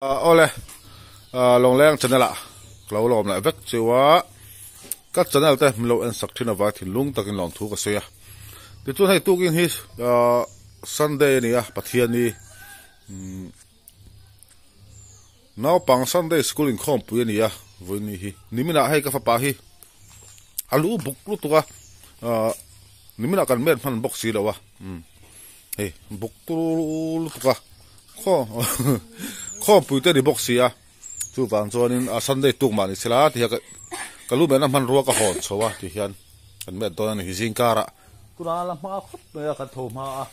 Awle, Lawngleng channel ah ka lo lawm leh vek cheu a, ka channel te min lo en sak thin avang thinlung takin lawmthu ka sawi a. Tichuan hei tukin hi Sunday a ni a, Pathiani naupang Sunday school inkhawmpui a ni a, vawiin hi niminah hei ka fapa hi a lu buk lutuk a, niminah kan met hman bawk si lo a. Hei buk tur lutuk a khaw khawmpui te ni bawk si a chuvang chuanin a sunday tuk mah ni sela ti hian ka lu mehna hmanrua ka hawn chho a ti hian kan met dawn a ni zing karah tunah la hma khawp mai a kan tho hma a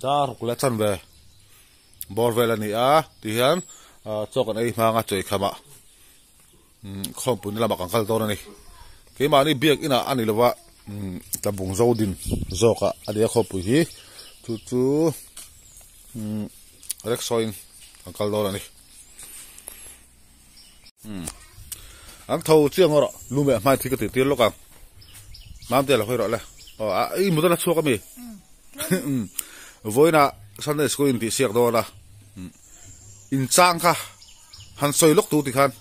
dar ruk leh chanve bawr vel a ni a ti hian chaw kan ei hmang a chawi khamah Khawmpui na lamah kan kal dawn a ni. Keimahni biak inah a ni lova tlabung zo din zawkah a ni a khawmpui hi chu chu rickshaw in kan kal dawn a ni. An tho chiang erawh lu meh hmai thil ka tih tir lawk ang. Mamte la hawi rawh le. Aw a i mut a la chhuak a mi? Vawiinah Sunday school in tih siak dawn a. Inchang kha han sawi lawk tur tikhan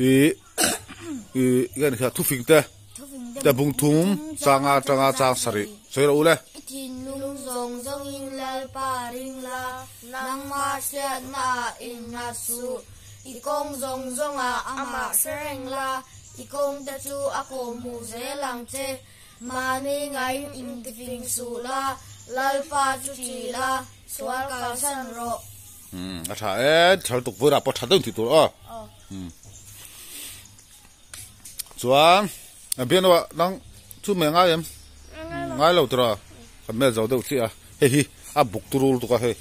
i i nge ni kha thufing te te bung thum changa atanga chang sarih sawi rawh u le. I thinlung zawng zawngin Lalpa ring la, nangmah hriatnaah innghat suh. I kawng zawng zawngah amah hre reng la, i kawngte chu a kawhhmuh zel ang che. Mahni ngaiin intifing suh la, Lalpa chu ṭih la, sual kalsan rawh. Um a tha e thal tuk vawirah pawh tha deuh tih tur aw um chuan a bian ah nang chu meh ngai em ngai lo tura kan mel zo deuh chiah a hei hi a buk turul tuk a hei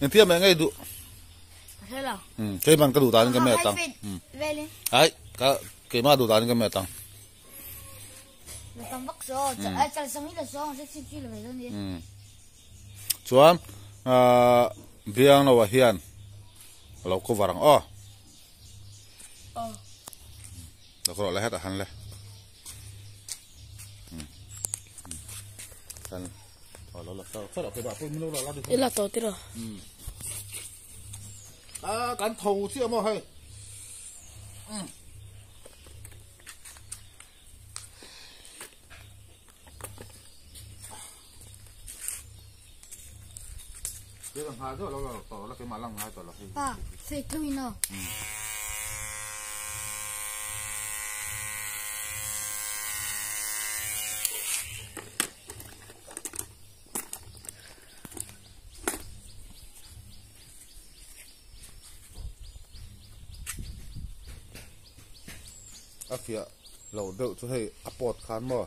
engtia meh ngei duh um keiman ka duh danin ka meh tang ai ka keimah duh danin ka meh tang. Chuan ahh bianglo ah hian a lo cover ang aw. Lo kawr le hetah han le. Ila tawh tiraw. A kan tho chiah maw hei. Pa, fei tluin aw. A fiah lo deuh chu hei a pawt khan maw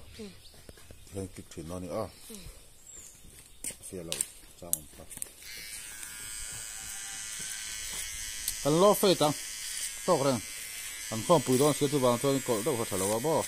tihian kik thin dawn a ni a a fiah lo chang awm kha kan lo fate ang tawk reng kan khawmpui dawn sia chuvang chuan kawlh deuh kha tha lo a maw.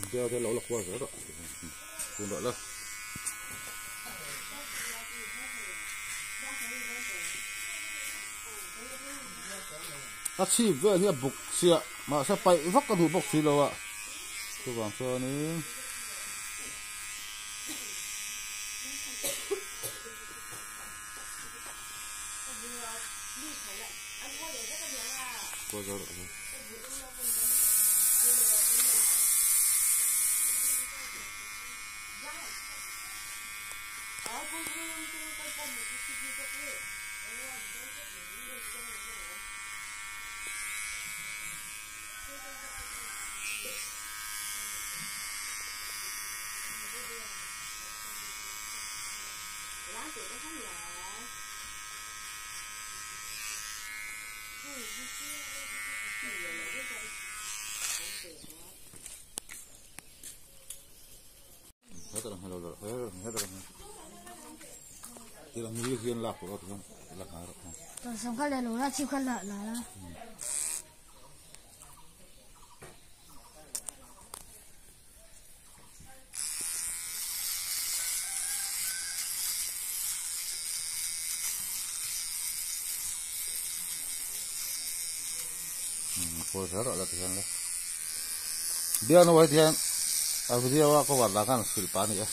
Te lo la kual zel rawh tun rawh la. A chhip vel hi a buk chiah mahse paih vak a duh bawk si lo a chuvang chuanin. Dia no wai thian a video a cover la khan sil pa ni a.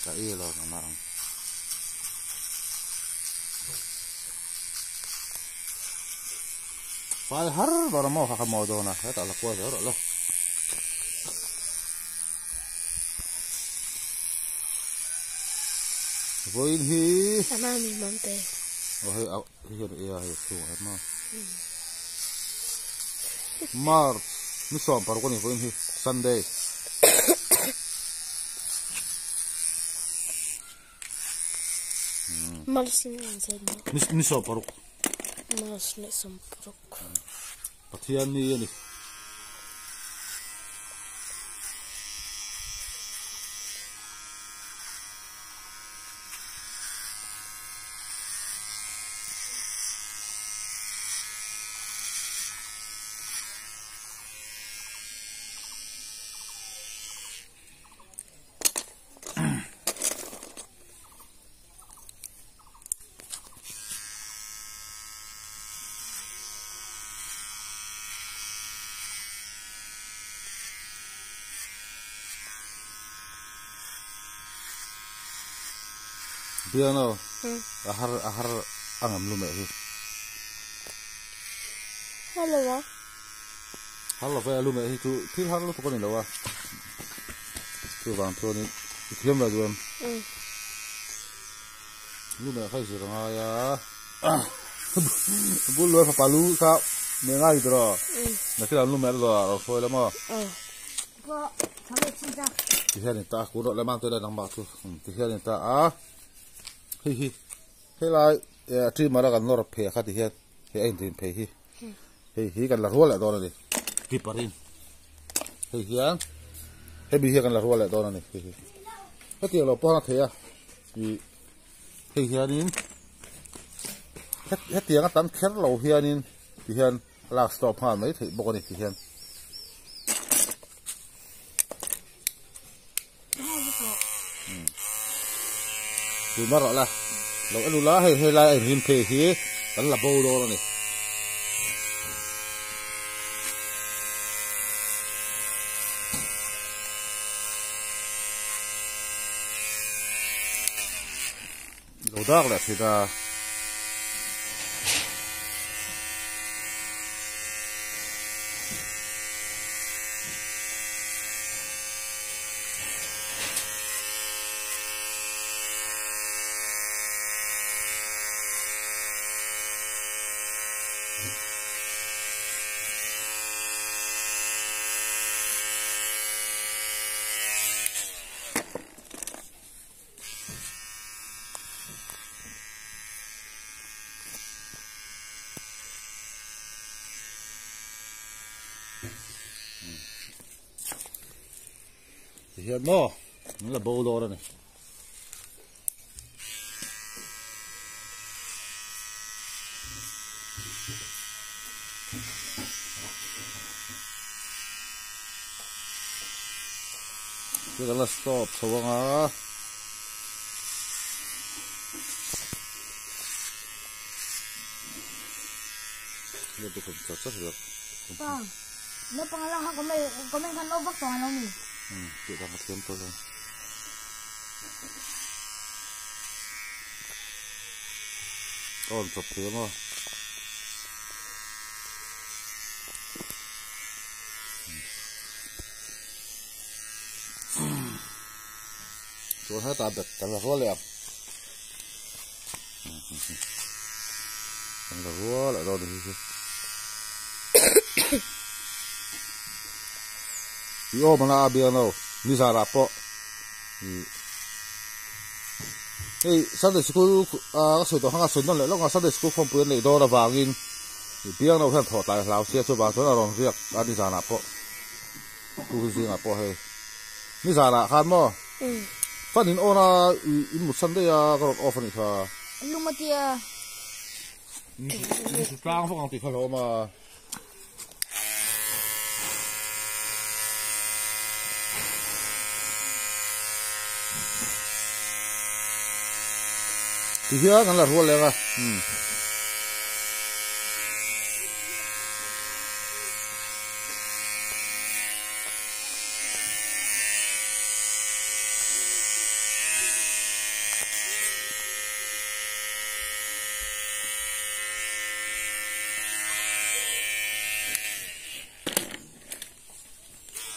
Ka i lo na ang. Fai har dor mo kha mo do na ta la kwa zo lo. Voi hi. Sama mi mamte. Oh hei hi hi ya hi chu ha ma. March ni som par ko ni voi hi Sunday. March ni zed. Ni som paruk. March ni som paruk. Pathian ni ani. Piano ahar ahar angam lu me hi. Hello wa. Hello fa lu me hi chu thil har lu ko ni lo wa. Chu wang thu ni thiam la duam. Lu me khai zir nga ya. Bul lo fa palu ka me ngai dro. Na kila lu me lo ro foi la ma. Ko thale chin ta. Ti hian ta ku ro la mang te la nang ma chu. Ti hian ta a. Hi hi he lai tri mara kan nor phe kha ti hian he ein tin phe hi hei hi kan la rual la don ani ki parin hei hian he bi hian kan la rual la don ani hi hi he ti lo pona theia i hei hianin he tiang a tam kher lo hianin ti hian lak stop han mai thei bawk ani ti hian tu mar la lo elu la hei hei lai ein hin phe hi kan la bo don ani lo dak la thida hian mo la bo do ra ni cái là stop xuống á Nó cũng rất rất được. Nó bằng là có mấy con nó vắt toàn không nhỉ? Tự ra một tiếng tôi rồi. Còn chụp tiếng thôi. Chỗ hết ta bật cả là rõ đẹp. Kan la rual a dawn a ni hi. I awm ang a biang lo nizarah pawh ih hei Sunday school a ka sawi tawh hanga sawi nawn leh lawk a Sunday school khawmpui an neih dawn avangin ih biang lo hian thawh tlai hlau sia chuvang chuan a rawn riak a nizanah pawh tu hi zingah pawh hei nizanah khan maw fan in on a ih in mut san daih a ka rawn off a nih kha. Lumatia. In su tlang vak ang tih kha hlauhawm a. Ti hian an la rual leng a.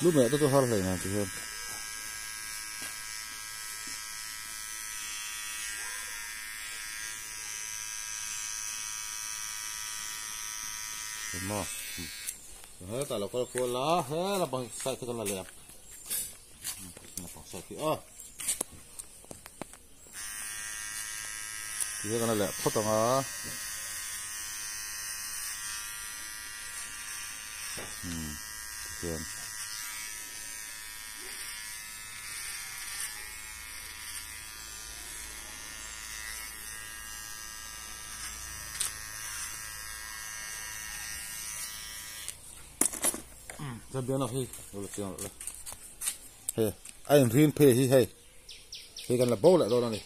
Lu meh te chu har hlei nen ti hian. Maw hetah lo kal kual a he lampang side te kan la leh ang lampang side hi aw. Tihian kan la leh phawt ang a. Hmm, tihian. Champion hi, lo la chiang lo le. He, a inrin phei hi hei. Hei kan la bo leh dawn a ni.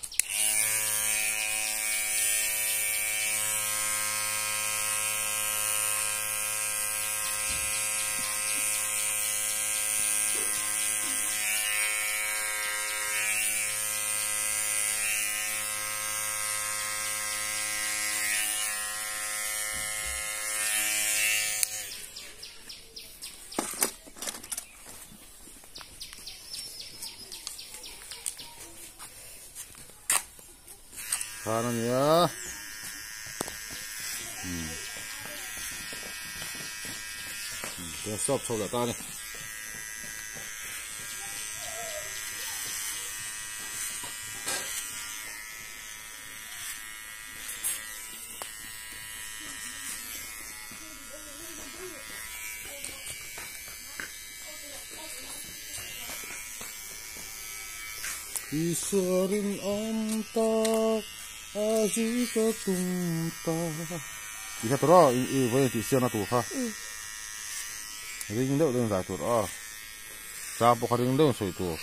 Khan a nia umm tiang sawp chho leh ta a ni. Isua rinawm tak a zui ka tum ta. Tih kha tur aw i vawiin tih siamna tur kha ring deuh deuhin zai tur aw chang pawh kha ring deuhin sawi tur.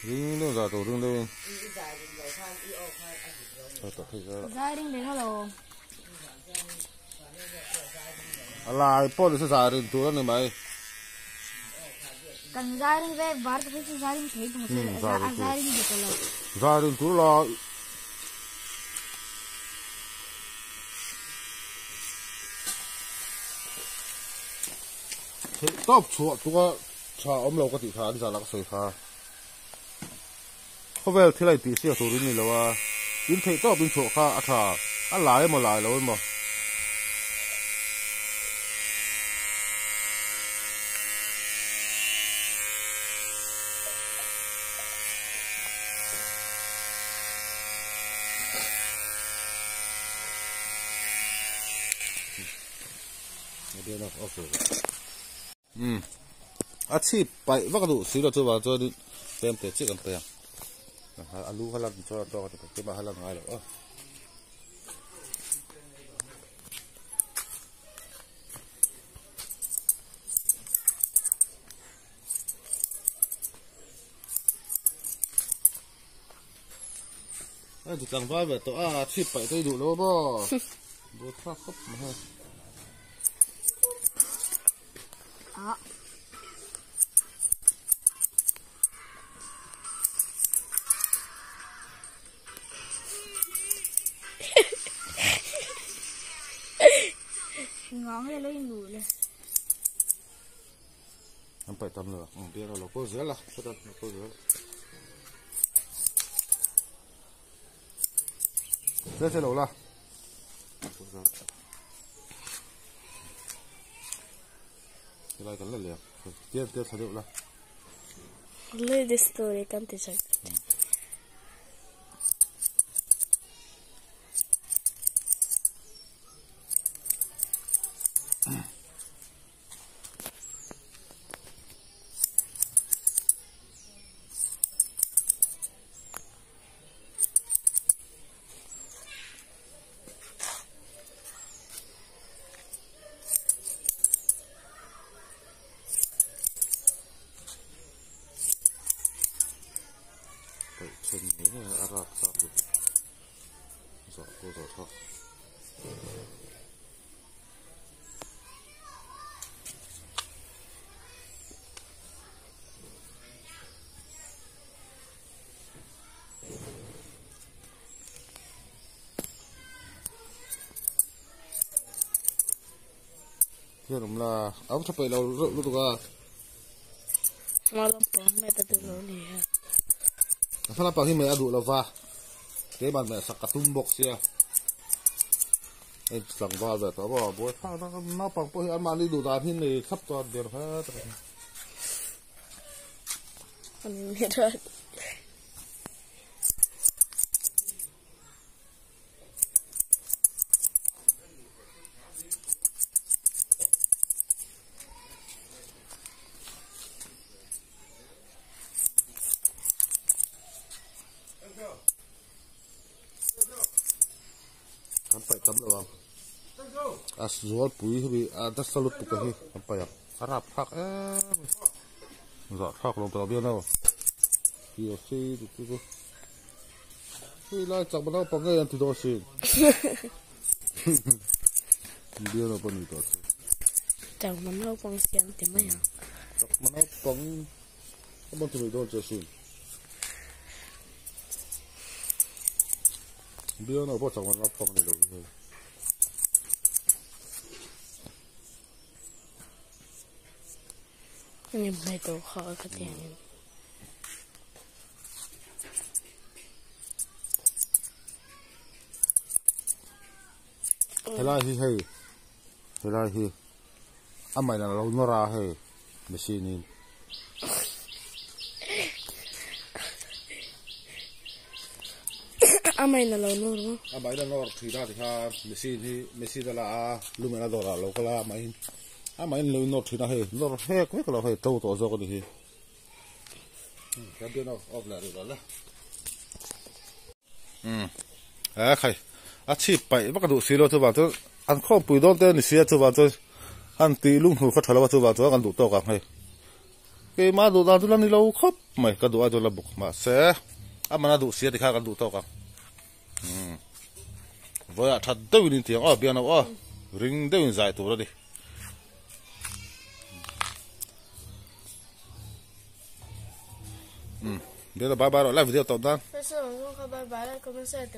Ring deuh zai tur ring deuhin. Zai ring reng alo. A lai pawh ni se zai rin tur a ni mai. Kan zai ring ve var te phei chu zai ring thei thung se a zai ring dik lo. Zai rin tur la. Theih tawp chhuah tura tha awm lo ka tih kha an zah lah ka sawi kha. Khawvel thil a intih siak tur in ni lo a, in theih tawp in chhuah kha a tha, a lai emaw lai lo emaw. Umm a chhip paih vak duh si lo chuvang chuanin tlem te chiah kan paih ang a lu kha lan chuan a tawk a ti keimah kha lan ngai lo aw. A ti tlangval ve tawh a chhip paih te i duh lo a maw duh thlak khawp mai. Engah nge lo inluh le? An paih tam lo ang biak a lo kawl zel a sawta lo kawl zel. Tle tle lo la. Helai kan la leh tlem tlem thla deuh la. Lay this story kan ti chak. Paih then ngei ngei a rap thlak lutuk zah pawh zah thlak. Hian awm la a tha peih lo reuh lutuk a. Hma lampang mai ta duh lo ni a. Hma lampang hi mai a duh lova keimah mai sak ka tum bawk sia. Hei tlangval ve tawh maw buai thlak na naupang pawh hi anmahni duh dan hi nei thlap tawh a ber het a. Kan paih tam lo ang. A zualpui hi a nasa lutuk a hi kan paih ang. A rap thlak em a. Zah thlak lo tawh bian ho. Ti a sei lutuk chu. Hei lai chak ma naupang ngei an ti dawn sin. Bian ho pawh ni tawh chu. Chak ma naupang siam ti mai ang. Chak ma naupang a ban ti mai dawn che sin. Bian ho pawh chak ma naupang ni lo hi. Ni mai tawh kha ka ti ang. Helai hi hei helai hi a main a lo nawr a hei machine in. A main a lo nawr maw? A main a nawr thin a tikhan machine hi machine a la a lumen a dawrah a lo kal a a main a main lo in nawr thin a hei nawr hek vek lo hei to tawh zawk a ni hi. Champion of of leh rih lo le. Um e khai a chhip paih vak a duh si lo chuvang chuan an khawmpui dawn te a ni sia chuvang chuan an tih lung hnu kha tha lo a chuvang chuan kan duh tawk ang hei. Keimah duh dan chu la ni lo khawp mai ka duh a chu la bawk mahse a man a duh sia tikha kan duh tawk ang. Um vawiah that deuhin intiang aw bian aw ring deuhin zai tur a ni. Bye bye live video top dan. Bye bye, comment share.